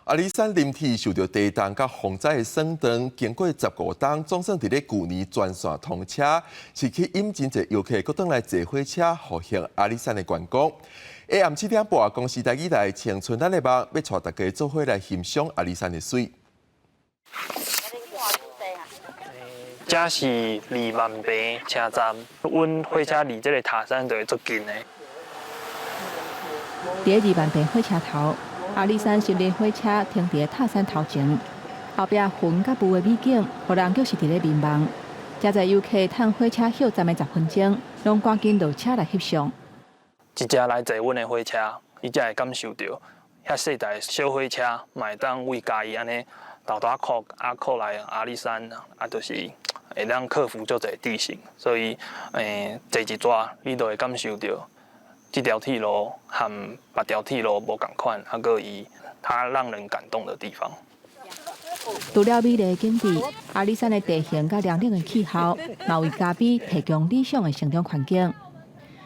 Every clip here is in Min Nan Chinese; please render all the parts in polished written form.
阿里山林鐵受著地動佮風災的損斷，經過15冬，總算佇咧舊年全線通車，是吸引真濟遊客閣轉來坐火車，復興阿里山的觀光。下暗7點半，公視台語台青春咱的夢，欲帶大家做伙來欣賞阿里山的媠。這是二萬坪車站，阮火車離這个塔山就會足近的。佇二萬坪火車頭，阿里山森林火車停佇塔山頭前，後壁雲佮霧的美景，予人著是佇咧眠夢。誠濟遊客趁火車歇站的10分鐘，攏趕緊落車來翕相。一隻來坐阮的火車，伊才會感受著遐細台小火車嘛會當為嘉義按呢豆大箍啊箍來阿里山，啊，就是會當克服足濟地形，所以坐一逝你就會感受著這條鐵路和別條鐵路無仝款，啊，閣伊它讓人感動的地方。除了美麗的景致，阿里山的地形佮涼冷的氣候，嘛為咖啡提供理想的成長環境。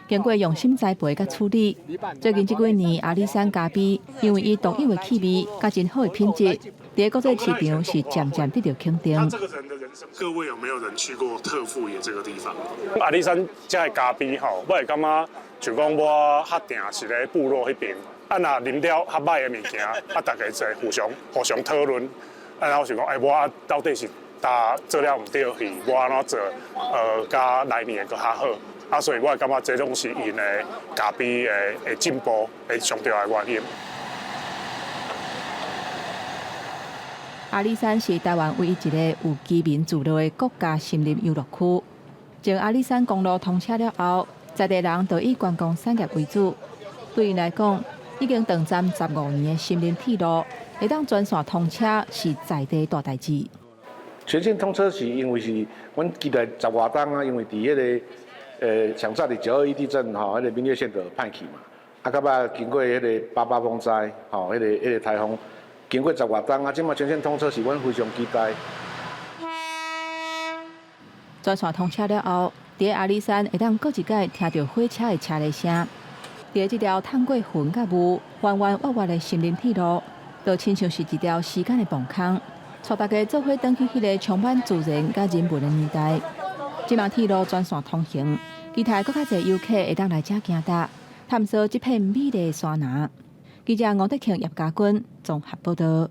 經過用心栽培佮處理，最近這幾年阿里山咖啡因為伊獨有的氣味佮真好的品質，佇國際市場是漸漸得著肯定。這個人的人生，各位有沒有人去過特富野這個地方？阿里山這个咖啡吼，我會感覺就講我較定是咧部落彼邊，啊若啉著較䆀的物件，啊大家坐互相互相討論，啊我想講，欸，我到底是呾做了毋對去，我按怎做，佮來年會閣較好。啊，所以我會感覺這攏是𪜶的咖啡的進步的上重要的原因。阿里山是台灣唯一一個有居民聚落的國家森林遊樂區。從阿里山公路通車了後，在地人就以觀光產業為主。對𪜶來講，已經等站15年的森林鐵路，會當全線通車是在地大代誌。全線通車是因為是阮期待十外冬啊，因為佇彼个上早佇9·21地震吼，彼个民越線就歹去嘛。啊，到尾經過彼个八八風災，吼，彼个颱風，經過十外冬啊，這馬全線通車是阮非常期待。全線通車了後，佇阿里山會當閣一擺聽著火車的車螺聲，佇這條淌過雲佮霧、彎彎彎彎的森林鐵路，就親像是一條時間的磅空，帶大家做伙轉去彼个充滿自然佮人文的年代。這馬鐵路全線通行，期待閣較濟遊客會當來遮行踏，探索這片美麗的山林。記者吳德慶、葉家軍綜合報導。